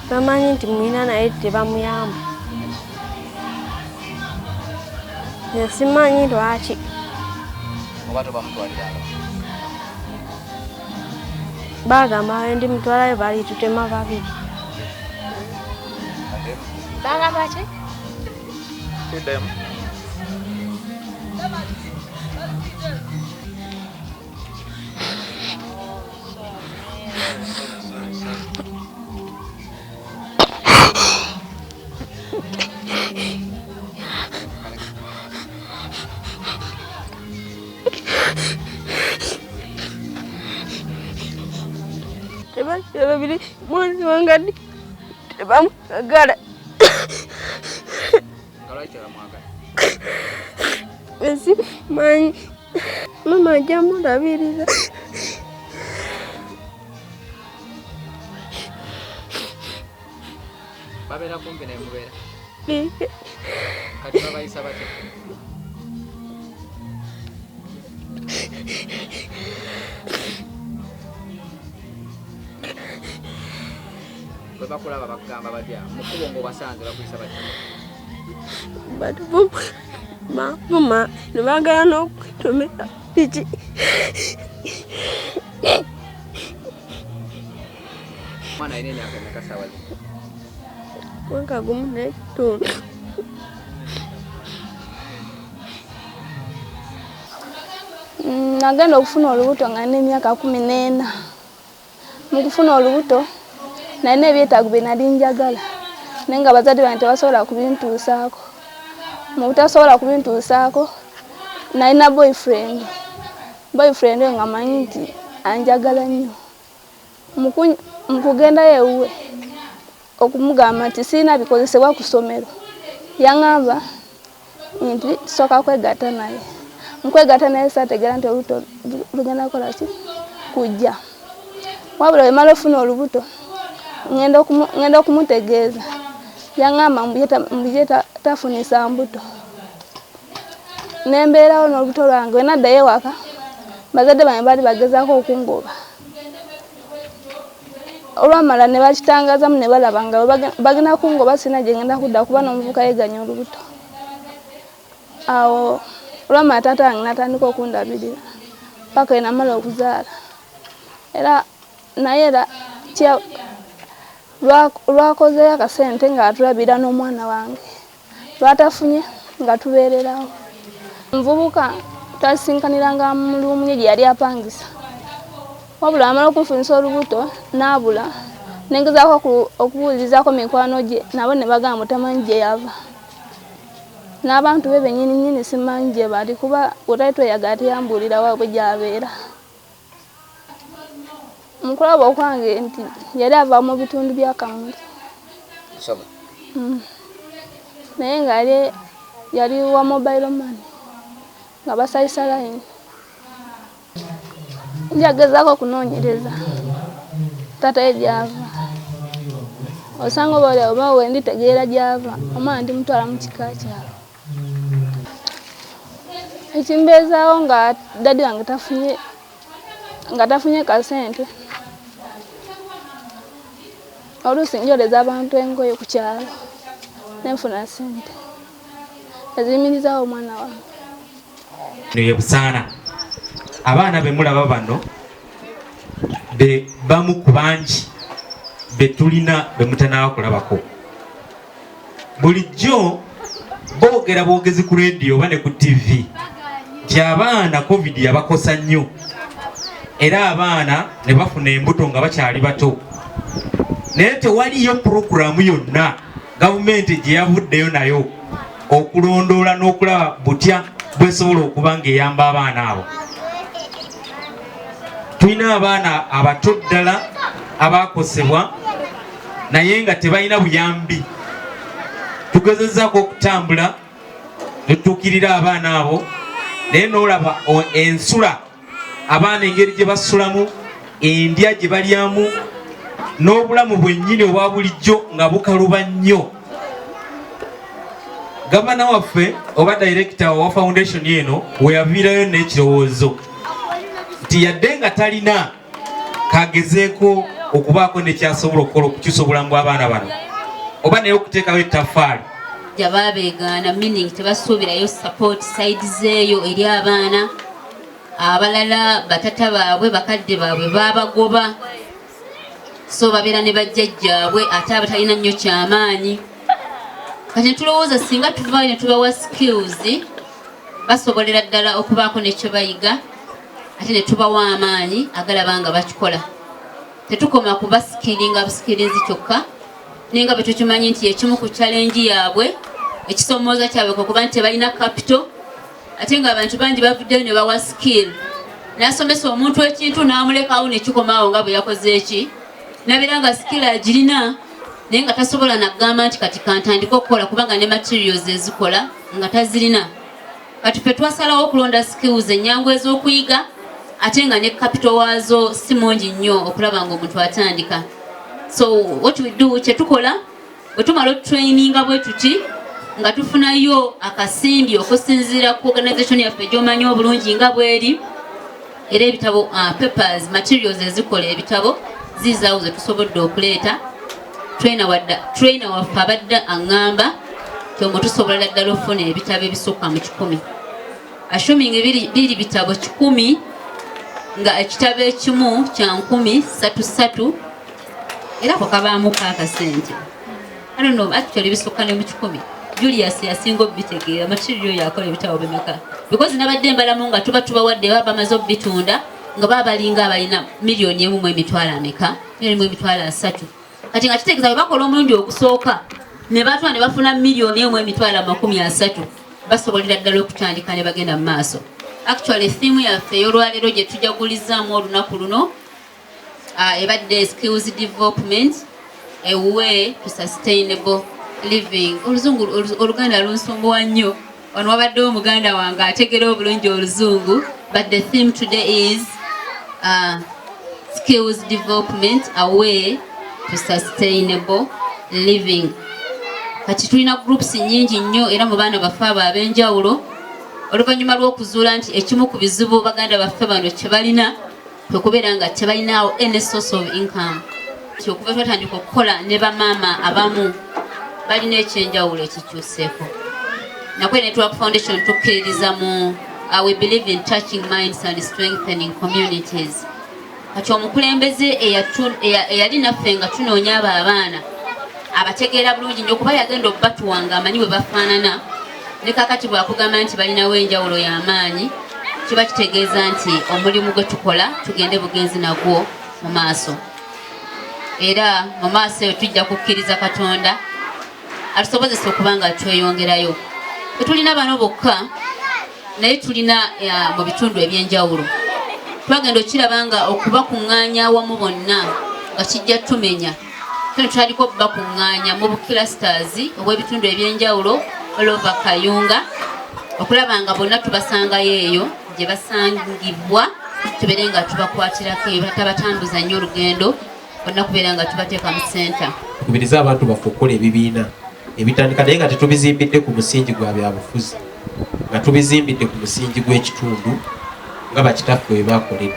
Bamanyi nti mulina naye tebamuyamba. Nze simanyi lwaki. Oba tobamutwaliranga? Bagamba ndi mutwalayo bali tutema babiri. Bagamba ki? Kiddemu. Babiri mwana wange tebamwagala. Simanyi mama ajja mulabirira. Babeera kumpi naye mubeera? Kati babayisa batya? Bwe bakulaba bakugamba batya? Mu kkubo ng'obasanze bakuyisa batya? Batuvuma ne baagala n'okutomera piki. Omwana alina emyaka emeka ssaawa zino? Mwaka gumu n'ekitundu. Nagenda okufuna olubuto nga nina emyaka 14. Mu kufuna olubuto nalina ebyetaago bye nali njagala naye nga bazadde bange tebasobola kubintuusaako. Mu butasobola kubintuusaako nalina boyfriend, boyfriend oyo nga manyi nti anjagala nnyo. Mu kugendayo ewuwe okumugamba nti sirina bikozesebwa ku ssomero, yangamba nti tusooka kwegatta naye. Mu kwegatta naye saategeera nti olubuto lugenda kukola ki? Kujja. Wabula bwe mmala okufuna olubuto ngenda okumutegeeza, yangamba mbu ye tafunisa mbuto. Ne mbeerawo n'olubuto lwange. Bwe naddayo ewaka, bazadde bange baali bagezaako okungoba. Olwamala ne bakitangaazamu ne balaba nga bagenda kungoba sirina gye ngenda kudda kuba n'omuvubuka yeeganye olubuto. Awo olwamala taata wange n'atandika okundabirira paka we namala okuzaala. Era naye era lwakozeeyo akasente ng'atulabirira n'omwana wange. Lwatafunye nga tubeererawo. Omuvubuka twasisinkaniranga mu luumu ye gye yali apangisa. Wabula amala okunfunisa olubuto n'abula ne ngezaako okubuulirizaako mikwano gye nabo ne bagamba mbu tamanyi gye yava. N'abantu be bennyini nnyini simanyi gye bali kuba bwe twali tweyagala teyambuulira waabwe gy'abeera. Mu kulaba okwange nti yali ava mu bitundu bya Kamuli. Busoga. Naye nga yali wa mobile money nga basalisa layini. Njagezaako okunoonyereza taata ye gy'ava. Osanga oba oli awo oba wenditegeera gy'ava omwana ndimutwala mu kika kyabwe. Ekimbeezaawo nga dadi wange tafunye nga tafunye kasente oluusi njoleza abantu engoye ku kyalo nenfuna sente eziyimirizaawo omwana wange. Eno ye Busaana. Abaana be mulaba bano be bamu ku bangi be tulina be mutanaba kulabako. Bulijjo boogera bwogezi ku rediyo oba ne ku ttivi nti abaana covid yabakosa nnyo era abaana ne bafuna embuto nga bakyali bato, naye tewaliyo pulogulaamu yonna gavumenti gye yavuddeyo nayo okulondoola n'okulaba butya bwesobola okuba ng'eyamba abaana abo. Tulina abaana abato ddala abaakosebwa naye nga tebalina buyambi. Tugezezaako okutambula netutuukirira abaana abo, naye n'olaba ensula abaana engeri gye basulamu, endya gye balyamu n'obulamu bwennyini obwa bulijjo nga bukaluba nnyo. Gavana waffe oba dayirekita owa foundation eno weyaviirayo n'ekirowoozo nti yadde nga talina kagezeeko Okubaako nekyasobola okukola okukyusa obulamu bw'abaana bano, oba naye okuteekawo ettaffaali. Jababeegaana, meaning tebasuubirayo support side zeeyo eri abaana abalala. Batata baabwe, bakadde baabwe babagoba, so babeera ne bajjajjaabwe ate abatalina nnyo kyamaanyi. Kati netulowooza singa tuvaayo ne tubawa skills, basobolera ddala okubaako nekye bayiga, ate ne tubawa amaanyi agalaba nga bakikola. Tetukoma kuba skillinga buskillinzi kyokka, naye nga bwe tukimanyi nti ekimu ku challenge yaabwe, ekisomooza kyabwe, kwe kuba nti tebalina capital, ate ng'abantu bangi bavuddeyo ne bawa skill, n'asomesa omuntu ekintu n'amulekawo nekikomaawo nga bwe yakoze eki, nabeera nga skill agirina naye nga tasobola nagamba nti kati kantandike okukola, kubanga ne materials ezikola nga tazirina. Kati ffe twasalawo okulonda skills ennyangu ez'okuyiga, ate nga ne capital waazo si mungi nnyo okulaba nga omuntu atandika. So what we do, kyetukola bwe tumala otutraininga bwe tuti nga tufunayo akasimbi okusinziira ku organization yaffe gy'omanyi obulungi nga bweri, era ebitabo, papers, materials ezikola ebitabo zizaawo ze tusobodde okuleeta. Trainer waffe abadde aŋŋamba ti omwo tusobolera ddala okufuna ebitabo ebisukka mu 100, assuming biri bitabo 100, nga ekitabo ekimu kya 3,300, era ko kabaamuko akasente. I don't know, actually bisukka ne mu 100. Julius yasinga obitegeera. Material yakola ebitabo bimeka? Because nabadde mbalamu nga tuba tubawadde, baba bamaze obitunda nga baba balinga abalina 1 mu emitwalo ameka, 1,300,000. Kati nga kitegeeza bwe bakola omulundi ogusooka ne batwala ne bafuna 1,030,000, basobolera ddala okutandika ne bagenda mu maaso. Actually, theme yaffe ey'olwaleero gye tujagulizaamu olunaku luno ebadde skills development, a way to sustainable living. Oluzungu oluganda lunsumbuwa nnyo. Wano wabaddewo muganda wange ategera obulungi oluzungu, but the theme today is skills development, a way to sustainable living. Kati tulina groups nyingi nnyo era mu baana baffe abo ab'enjawulo, oluvannyuma lw'okuzuula nti ekimu ku bizibu baganda baffe bano kye balina kwe kubeera nga tebalinaawo any source of income. Nti okuva twatandika okukola ne bamaama abamu, balina ekyenjawulo ekikyuseeko. Nakwe Network Foundation tukkiririza mu we believe in touching minds and strengthening communities. Kati omukulembeze eyali naffe nga tunoonya abo abaana abategeera bulungi nnyo, kuba yagenda obbatuwa nga amanyi bwe bafaanana, ne kakati bwakugamba nti balinawo enjawulo y'amaanyi, kiba kitegeeza nti omulimu gwe tukola tugende bugenzi nagwo mu maaso. Era mu maaso eyo tujja kukkiriza Katonda atusobozesa okuba nga tweyongerayo. Tetulina bano bokka, naye tulina mu bitundu ebyenjawulo. Twagenda okiraba nga okubakuŋŋaanya awamu bonna nga kijja tumenya tino. Twaliko okubakuŋŋaanya mu buclusters obw'ebitundu ebyenjawulo all over Kayunga, okulaba nga bonna tubasangayo eyo gye basangibwa, tubeere nga tubakwatirako eyo, tabatambuza nnyo olugendo bonna, kubeera nga tubateeka mu center. Tukubirize abantu baffe okukola ebibiina ebitandika, naye nga tetubizimbidde ku musingi gwa byabufuzi, nga tubizimbidde ku musingi gw'ekitundu, nga bakitaffe bwe bakoledde,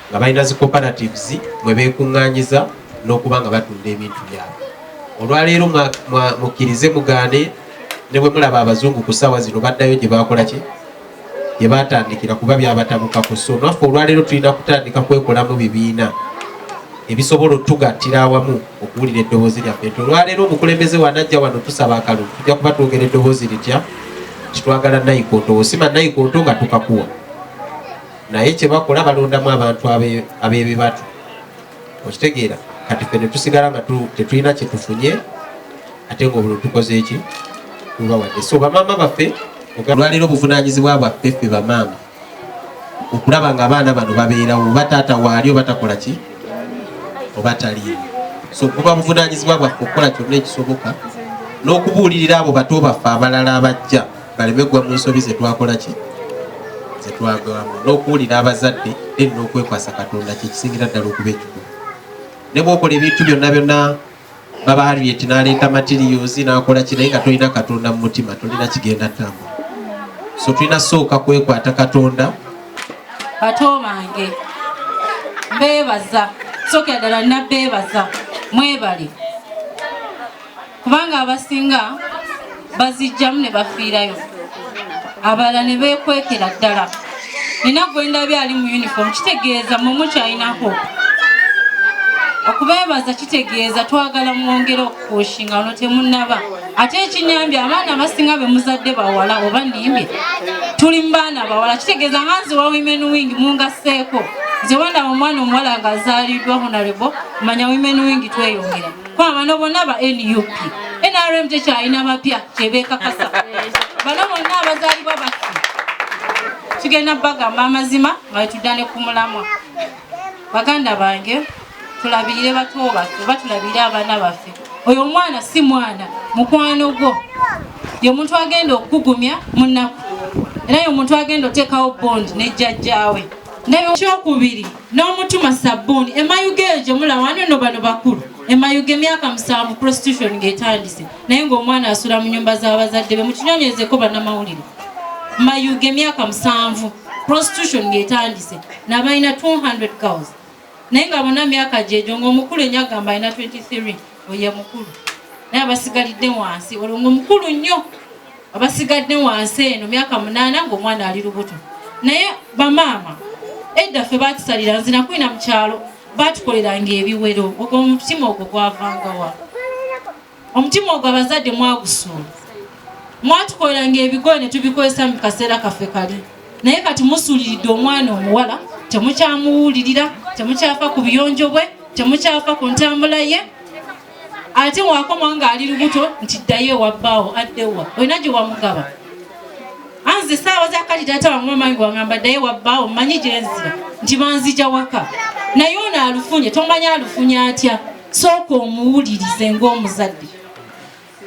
nga balina zi cooperatives mwe beekuŋŋaanyiza n'okuba nga batunda ebintu byabwe. Olwaleero mukkirize mugaane, ne bwe mulaba abazungu ku ssaawa zino baddayo gye bakola ki, gye batandikira, kuba byabatabukako. So naffe olwaleero tulina kutandika kwekolamu bibiina ebisobola otugattira awamu okuwulira eddoboozi lyaffe, nti olwaleero omukulembeze wanajja wano tusaba akalulu, tujja kuba twogera eddoboozi litya? Kitwagala nayikonto, osima nayikonto nga tukakuwa. Naye kyebakola balondamu abantu ab'ebibatu, okitegeera? Kati ffe ne tusigala nga tetulina kyetufunye, ate nga obululu tukoze eki, tubawadde. So bamaama baffe, olwaleero obuvunanyizibwa bwaffe ffe bamaama okulaba nga abaana bano babeerawo, oba taata waali oba takola ki oba taliiwo. So buba buvunanyizibwa bwaffe okukola kyonna ekisoboka n'okubuulirira abo bato baffe abalala abajja baleme gwa mu nsobi zetwakola ki, zetwagwamu, n'okuwulira abazadde, then n'okwekwasa Katonda, kyekisingira ddala okuba ekikulu. Ne bwokola ebintu byonna byonna, baba Harriet n'aleeta materials n'akola ki, naye nga tolina Katonda mu mutima, tolina kigenda ttambula. So tulina sooka kwekwata Katonda. Bato bange, mbeebaza. Sookera ddala nabbeebaza, mwebale, kubanga abasinga bazijjamu ne bafiirayo, abalala ne beekwekera ddala. Nina gwe ndabye ali mu uniform, kitegeeza mwe mukyalinako okubeebaza, kitegeeza twagala mwongere okupushinga ono temunnaba. Ate ekinyambye, abaana abasinga be muzadde bawala, oba nnimbye? Tuli mu baana bawala, kitegeeza nga nze wa women wing mungasseeko. Nze wandaba omwana omuwala ng'azaaliddwa honorable, manya women wing tweyongera, kuba bano bonna ba NUP, NRM tekyalina bapya kyebeekakasa. Bano bonna abazaalibwa baffe tugenda bagamba amazima nga wetudda ne ku mulamwa. Baganda bange, tulabirire bato baffe oba tulabirire abaana baffe. Oyo omwana si mwana, mukwano gwo, ye omuntu agenda okukugumya mu nnaku, era ye omuntu agenda oteekawo bond ne jjajjaawe. Naye ekyokubiri, n'omutuma sabbuuni emayuga eyo gye mulaba wano nno, bano bakulu emayuga emyaka 7 prostitution ng'etandise, naye ng'omwana asula mu nyumba z'abazadde be. Mukinyonyezeko bannamawulire, Mayuga emyaka 7 prostitution ng'etandise, nabalina 200 girls, naye nga bonna myaka gyegyo, ng'omukulu ennyo agamba alina 23, oye mukulu, naye abasigalidde wansi olwo ng'omukulu nnyo abasigadde wansi eno myaka 8 ng'omwana ali lubuto. Naye bamaama edda ffe batusalira, nze nakwina mu kyalo batukoleranga ebiwero. Ogwo omutima ogwo gwavangawa? Omutima ogwo abazadde mwagusuula. Mwatukoleranga ebigoye ne tubikozesa mu kaseera kaffe kali, naye kati musuuliridde omwana omuwala, temukyamuwulirira, temukyafa ku buyonjo bwe, temukyafa ku ntambula ye. Ate wakoma ng'ali lubuto nti ddayo ewa bbaawo, addewa? Olina gye wamugaba? Anze saawa za kati taata wange, mama wange wangamba ddayo ewa bbaawo, mmanyi gye nzira nti banzija waka. Naye ono alufunye, tomanyi alufunye atya. Sooka omuwulirize ng'omuzadde.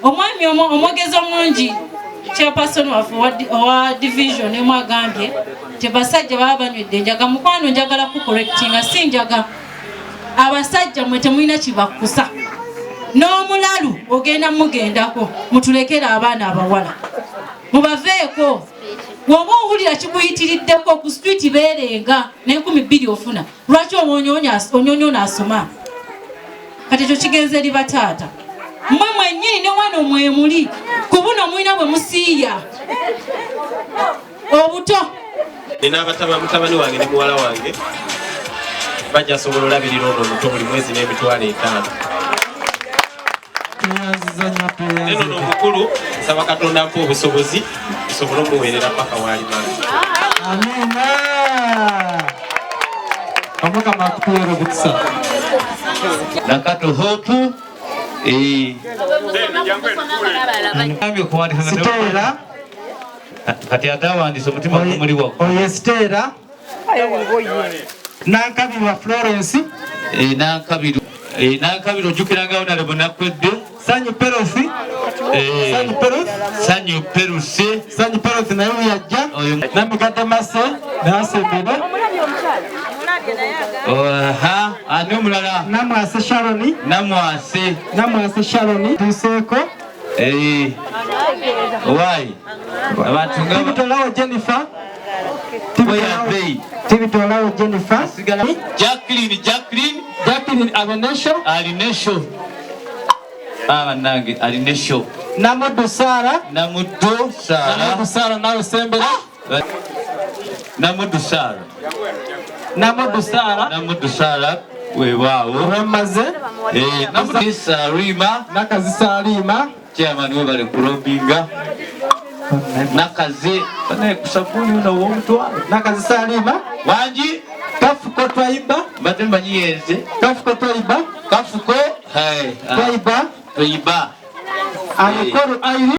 Omwami omwogezi omulungi, chairperson waffe owa division emu, agambye nti basajja baba banywedde enjaga. Mukwano, njagala kucorrectinga, si njaga. Abasajja mwe temulina kibakusa, n'omulalu ogenda mugendako. Mutulekere abaana abawala, mubaveeko. Bw'oba owulira kikuyitiriddeko ku street, beerenga n'2000 ofuna. Lwaki onyonyoona asoma? Kati ekyo kigenze eri bataata mmwe mwennyini, ne wano mwemuli ku buno mulina bwe musiiya obuto. Nina abataba, mutabani wange ne muwala wange, bajja sobola olabirira ono omuto buli mwezi n'50,000. Neno n'omukulu, nsaba Katonda ampe obusobozi nsobole omuweerera paka walimala. Amiina, Omukama akutuweera obukisa. Nakato Hope. Siteera. Kati ate awandiise omutima gumuli waggulu. Oyo Siteera Nankabirwa Florence. Nankabirwa, Nankabirwa, ojjukiranga honorable Nakwedde. Sanyu Perosi. Sanyu Perosi. Sanyu Perusi. Sanyu Perosi naye yajja. Namigadde Mase nasembere. Aha, ani omulala? Namwase Sharoni. Namwase. Namwase Sharoni tuseeko. Owaayi abantu nga Tibitolawo Jennifer. Weyabei. Tibitolawo Jennifer. Jacqueline, Jacqueline. Jacqueline Abenesho. Alinesho, bannange, alinesho. Namuddu Sara. Namuddu Sara. Namuddu Sara nawe sembera. Namuddu Sara. Namuddu Sara. Namuddu Sara, weewaawo. Wemaze. Namuddu Salima. Nakazi Salima. Chairman, webale kulobinga. Nakazi banaye ku sabuni ono ow'omutwalo. Nakazi Salima. Wangi. Kafuko Twaiba. Mbadde mmanyi yenze. Kafuko Twaiba. Kafuko. Twaiba. Twaiba. Alikoro Airi.